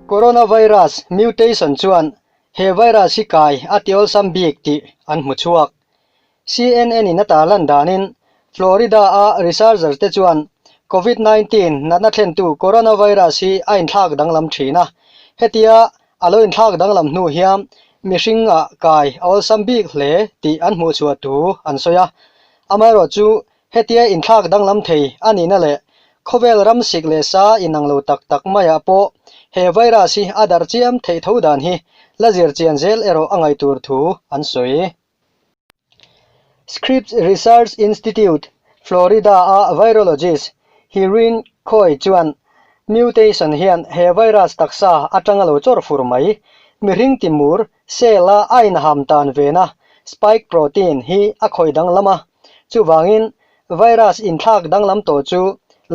Coronavirus mutation chuan he virus hi kai a ti awlsam bik tih an hmu chhuak. CNN-in a tarlan danin Florida-a researcher te chuan Covid 19 natna thlentu coronavirus hi a inthlak danglam thin a, hetia a lo inthlak danglam hnu hian mihringah kai a awlsam bik hle tih an hmuh chhuah thu an sawi a. Amaherawhchu Hetia inthlak danglam thei a nihna leh khawvel ram sik leh sa inang lo tak tak maiah pawh he virus hi a darh chiam theih tho dan hi la zir chian zel erawh a ngaih tur thu an sawi. Scripps Research Institute, Florida-a virologist Hireen Khoi chuan mutation hian he virus taksa atanga lo chawr fur mai, mihring timur cell-a a inham tan vena spike protein hi a khawih danglam a. Chuvangin, virus inthlak danglam tawh chu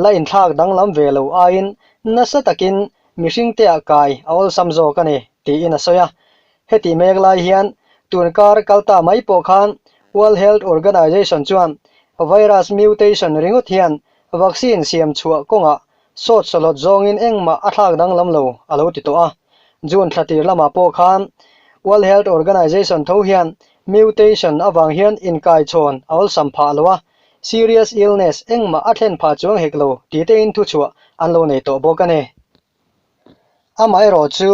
la inthlak danglam ve lo aiin nasa takin mihringteah kai a awlsam zawk a ni, tiin a sawi a. Heti mek lai hian tun kar kal ta mai pawh khan World Health Organization chuan virus mutation ringawt hian vaccine siam chhuah kawngah sawt sawlawt zawngin engmah a thlak danglam lo a lo ti tawh a. June thla tir lamah pawh khan World Health Organization tho hian mutation avang hian inkaichhawn a awlsam phah lo a, serious illness engmah a thlen phah chuang hek lo tih tein thuchhuah an lo nei tawh bawk a ni. Amaherawh chu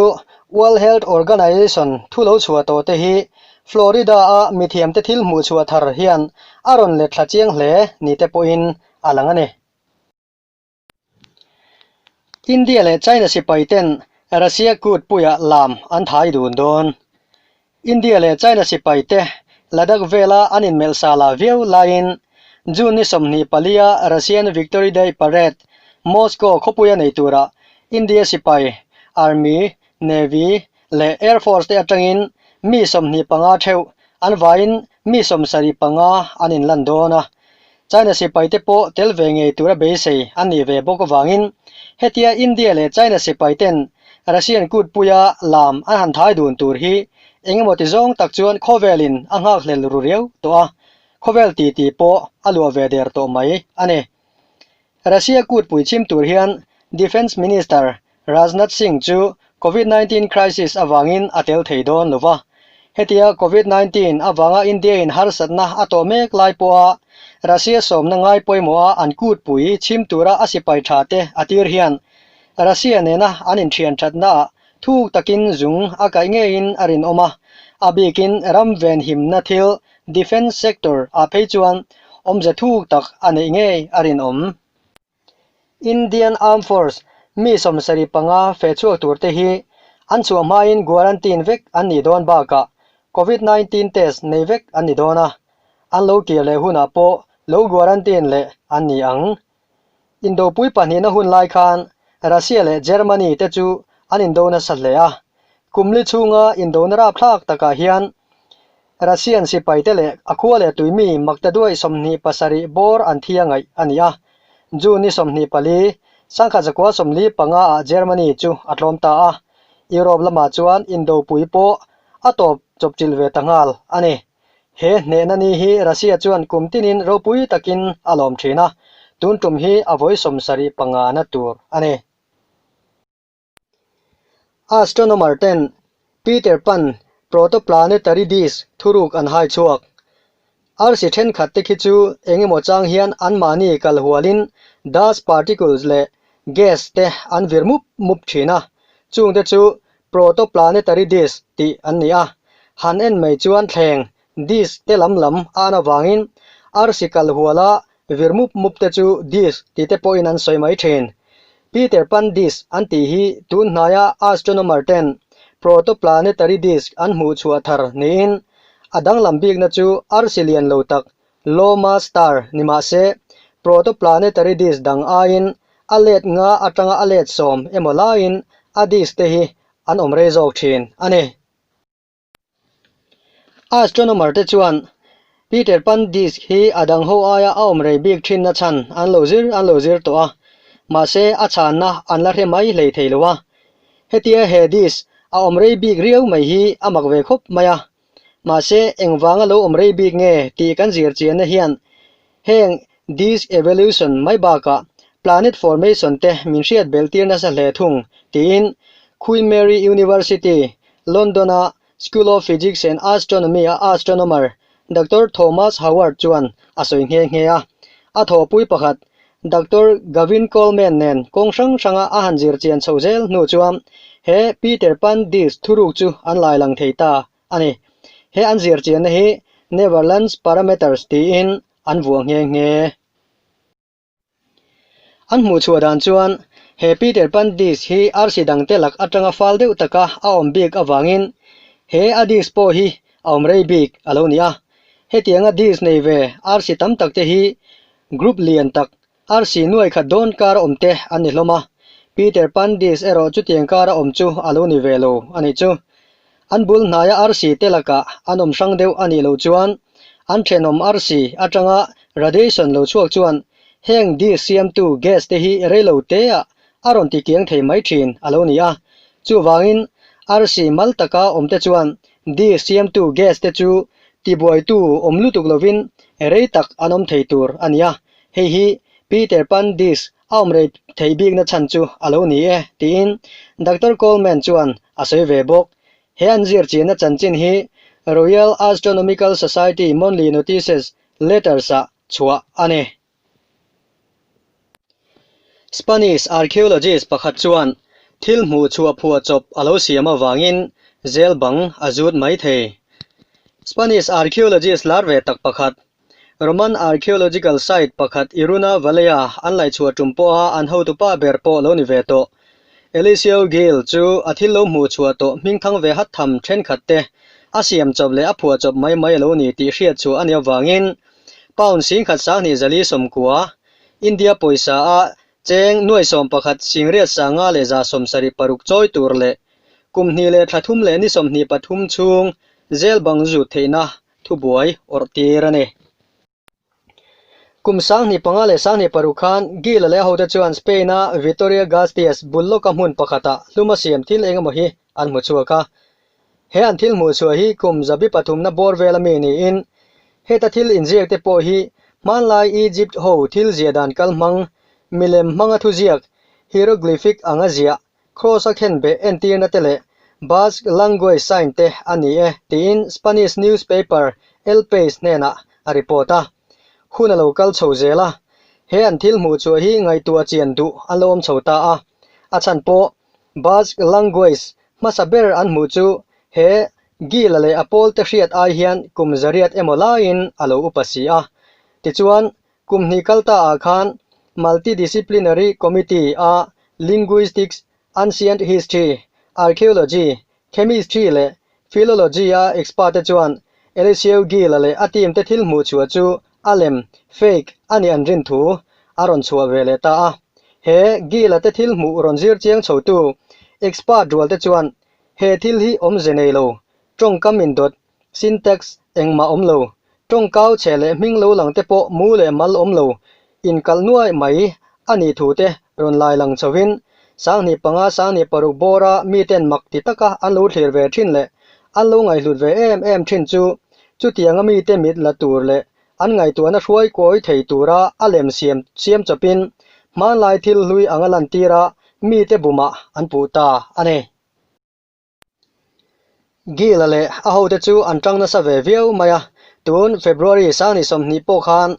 World Health Organization thu lo chhuah tawh te hi Florida-a mithiamte thil hmuh chhuah thar hian a rawn let thla chiang hle ni te pawhin a lang a ni. India leh China sipai ten Russia kut puiah lam an thai dun dawn. India leh China sipai te Ladakh vela an inmelh sa la viau laiin June ni 24 a Russian Victory Day Parade Moscow khawpuia nei tura India sipai, Army, Navy leh Air Force te atangin mi 25 theuh an vaiin mi 75 an inlan dawn a. China sipaite pawh tel ve ngei tura beisei an nih ve bawk avangin hetia India leh China sipaiten Russian kutpuia lam an han thai dun tur hi engemaw ti zawng tak chuan khawvelin a nghakhlel ru riau tawh a, khawvel titi pawh a luah ve der tawh mai a ni. Russia kutpui chhim tur hian Defence Minister Rajnath Singh chu Covid 19 crisis avangin a tel thei dawn lo va. Hetia Covid 19 avanga India-in harsatna a tawh mek lai pawha Russia sawmna ngai pawimawha an kutpui chhim tura a sipai tha te a tir hian Russia nena an inthian thatnaah thuk takin zung a kaih ngeiin a rinawm a, a bikin ram venhimna thil defence sector ah phei chuan awmze thuk tak a neih ngei a rinawm. Indian Armed Force mi 75 feh chhuak tur te hi an chhuah hmain guarantine vek an nih dawn bakah Covid 19 test nei vek an ni dawn a, an lo kir leh hunah pawh lo guarantine leh an ni ang. Indopui pahnihna hun lai khan Russia leh Germany te chu an indo nasa hle a, kum li chhunga indona rapthlak takah hian Russian sipaite leh a khua leh tuimi maktaduai 27 bawr an thi a ngaih a ni a. June ni 24, 1945 ah Germany chu a tlawm ta a, Europe lamah chuan indopui pawh a tawp chawpchilh ve ta nghal a ni. He hnehna ni hi Russia chuan kum tinin ropui takin a lawm thin a, tun tum hi a vawi 75 na tur a ni. Astronomer ten Peter Pan protoplanetary disk thuruk an hai chhuak. Arsi thenkhat te khi chu eng emaw chang hian anmahni kal hualin dust particles leh gas te an vir mup mup thin a, chungte chu protoplanetary disk tih an ni a. Han en mai chuan thleng disk te lam lam a an avangin arsi kal huala Vir mup mup te chu disk tih te pawhin an sawi mai thin. Peter Pan disk an tih hi tun hnaia astronomer ten protoplanetary disk an hmuh chhuah thar niin a danglam bikna chu arsi lian lo tak Loma star ni mah se protoplanetary disk dang aiin a let nga atanga a let sawm emaw laiin a disk te hi an awm rei zawk thin a ni. Astronomer te chuan Peter Pan disk hi a dang ho aia a awm rei bik thinna chhan an lo zir an lo zir tawh a, mahse a chhanna an la hre mai hlei thei lo a. Hetia he disk a awm rei bik riau mai hi a mak ve khawp mai a, mahse engvanga lo awm rei bik nge tih kan zir chianna hian heng disk evolution mai bakah planet formation te min hriat belh tir nasa hle thung tiin. Queen Mary University, London-a School of Physics and Astronomy-a astronomer Doctor Thomas Howard chuan a sawi nghe nghe a. A thawhpui pakhat Doctor Gavin Coleman nen kawng hrang hranga a han zir chian chho zel hnu chuan he Peter Pan disc thuruk chu an lai lang thei ta a ni. He an zir chianna hi Neverland's Parameters tiin an vuah nghe nghe. An hmuh chhuah dan chuan he Peter Pan disc hi arsi dangte lak atanga fal deuh taka a awm bik avangin he a disc pawh hi a awm rei bik a lo ni a. Hetianga disc nei ve arsi tam tak te hi group lian tak arsi nuai khat dawn kar a awm te an ni hlawm a. Peter Pan disc erawh chutiang kar a awm chu a lo ni ve lo a nih chu. An bul hnaia arsi te lakah an awm hrang deuh a nih loh chuan an thenawm arsi atanga radiation lo chhuak chuan heng disk siamtu gas te hi reilo teah a rawn ti kiang thei mai thin a lo ni a. Chuvangin arsi mal taka awm te chuan disk siamtu gas te chu tibuaitu awm lutuk lovin rei tak an awm thei tur a ni a. Hei hi Peter Pan disk A awm rei thei bikna chhan chu a lo ni e, tiin Doctor Coleman chuan a sawi ve bawk. He an zir chianna chanchin hi Royal Astronomical Society Monthly Notices Letters-ah chhuah a ni. Spanish archaeologist pakhat chuan thil hmuh chhuah phuah chawp a lo siam avangin zel bang a zut mai thei. Spanish archaeologist lar ve tak pakhat Roman archaeological site pakhat Iruna Valley-a an laihchhuah tum pawha an hotupa ber pawh lo ni ve tawh. Eliseo Gil chu a thil lo hmuh chhuah tawh hmingthang ve hat tham thenkhat te a siam chawp leh a phuah chawp mai mai a lo ni tih hriat chhuah a nih avangin pound singkhat sanghnih zali sawmkua, India pawisa a cheng nuai sawmpakhat singriat sanga leh za sawmsarih paruk chawi tur leh kum hnih leh thla thum leh ni 23 chhung zel bang zut theihna thubuai awrh tir a ni. Kum 2005 leh 26 khan Gil-a leh a hote chuan Spain-a Vitoria-Gasteiz bul lawka hmun pakhatah hluma siam thil engemaw hi an hmu chhuak a. He an thil hmuh chhuah hi kum zabi pathumna bawr vela mi niin heta thil inziak te pawh hi hmanlai Egypt ho thil ziah dan kal hmang milem hmanga thuziak hieroglyphic anga ziah Cross a khenbeh entirna te leh Basque language sign te a ni e, tiin Spanish newspaper El Pais hnenah a report a. Hun a lo kal chho zel a, he an thil hmuh chhuah hi ngaihtuah chian duh an lo awm chho ta a. A chhan pawh Basque language hmasa ber an hmuh chu he Gila leh a pawlte hriat ai hian kum zariat emaw laiin a lo upa si a. Tichuan, Kum hnih kal ta ah khan Multidisciplinary Committee a Linguistics, Ancient History, Archaeology, Chemistry leh Philology a expert te chuan Eliseo Gil-a leh a team te thil hmuh chhuah chu a lem, fake, a nih an rin thu a rawn chhuah ve leh ta a. He Gil-a te thil hmuh rawn zir chiang chhotu expert rual te chuan he thil hi awmze nei lo, tawngkam indawt, Syntax, engmah awm lo. Tawngkau chhe leh hming lo lang te pawh mu leh mal awm lo. Inkalh nuai mai a nih thu te rawn lai lang chhovin 2005 2006 bawra miten mak ti taka an lo thlir ve thin leh an lo ngaihhlut ve em em thin chu chutianga mite mit la tur leh an ngaihtuahna hruai kawi thei tura a lem siam siam chawpin hmanlai thil hlui anga lantira mite bumah an puh ta a ni. Gil-a leh a hote chu an tang nasa ve viau mai a, tun February 20 pawh khan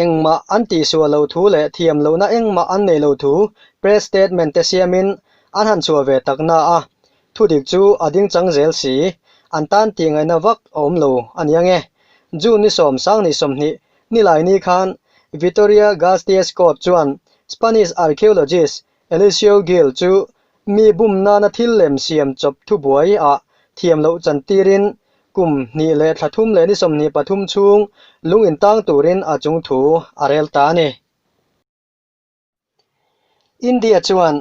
engmah an tihsual lo thu leh thiam lohna engmah an nei lo thu press statement te siamin an han chhuah ve tak na a, thudik chu a ding chang zel si, an tan tihngaihna vak a awm lo a ni ange. June ni sawm 2020 nilai ni khan Vitoria Gasteiz Court chuan Spanish archaeologist Eliseo Gil chu mi bum nana thil lem siam chawp thubuai ah thiam loh chan tirin kum hnih leh thla thum leh ni 23 chhung lung intang turin a chung thu a rel ta a ni. India chuan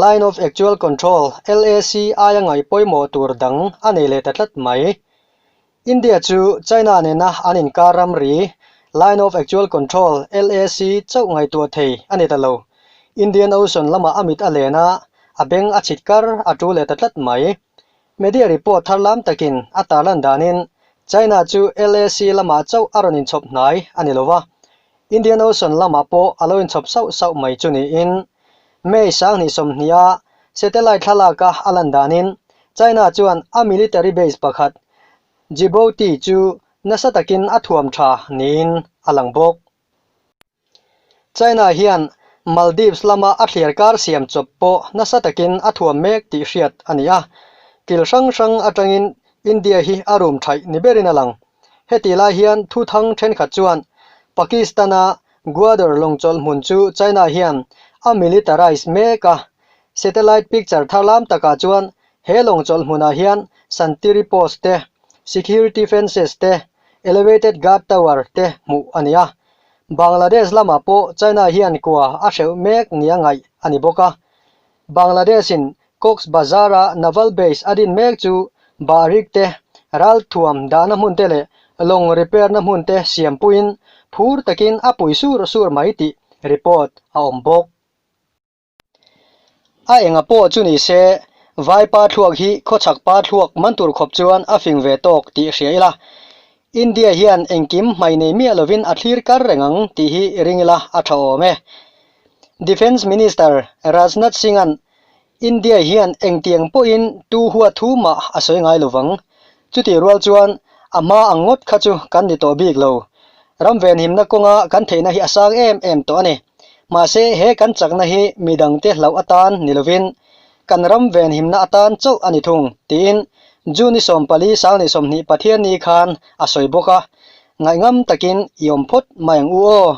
Line of Actual Control, LAC, aia ngaih pawimawh tur dang a nei leh ta tlat mai. India chu China nena an inkar ramri, Line of Actual Control, LAC, chauh ngaihtuah thei a ni ta lo. Indian Ocean lamah a mit a len a, a beng a chhit kar a tul leh ta tlat mai. Media report thar lam takin a tarlan danin China chu LAC lamah chauh a rawn inchhawp hnai a ni lo va, Indian Ocean lamah pawh a lo inchhawp sauh sauh mai chu niin May 2020 a. Satellite thlalaka a lan danin China chuan a military base pakhat Djibouti chu nasa takin a thuam tha niin a lang bawk. China hian Maldives lama a thliar kar siam chawp pawh nasa takin a thuam mek tih hriat a ni a, kil hrang hrang atangin India hi a rum thaih ni berin a lang. Heti lai hian thuthang thenkhat chuan Pakistan-a Gwadar lawngchawlh hmun chu China hian a militarize mek a, satellite picture tharlam takah chuan he lawngchawlh hmunah hian santiri post te, security fences te, elevated guard tower te hmuh a ni a. Bangladesh lamah pawh China hian kua a hreuh mek nia ngaih a ni bawk a. Bangladesh-in Cox's Bazar-a naval base a din mek chu Bahrik te, ralthuam dahna hmun te leh lawng repair-na hmun te siampuiin phur takin a pui sur sur mai tih report a awm bawk. A enga pawh chu ni se, Vaipa thluak hi khawchhak pa thluak man tur khawp chuan a fing ve tawk tih hria ila. India hian engkim hmai nei miah lovin a thlir kar reng ang tih hi ring ila a tha awm e. Defence Minister Rajnath Singh-a'n India hian engtiang pawhin tu hua thu mah a sawi ngai lovang. Chutih rual chuan a hma ang ngawt kha chu kan ni tawh bik lo. Ram venhimna kawnga kan theihna hi a sang em em tawh a ni. Mahse he kan chakna hi midangte hlauh atan ni lovin kan ram venhimna atan chauh a ni thung, tiin June ni 14 sang ni 20 Pathianni khan a sawi bawk a. Ngaihngam takin i awm phawt mai ang u aw.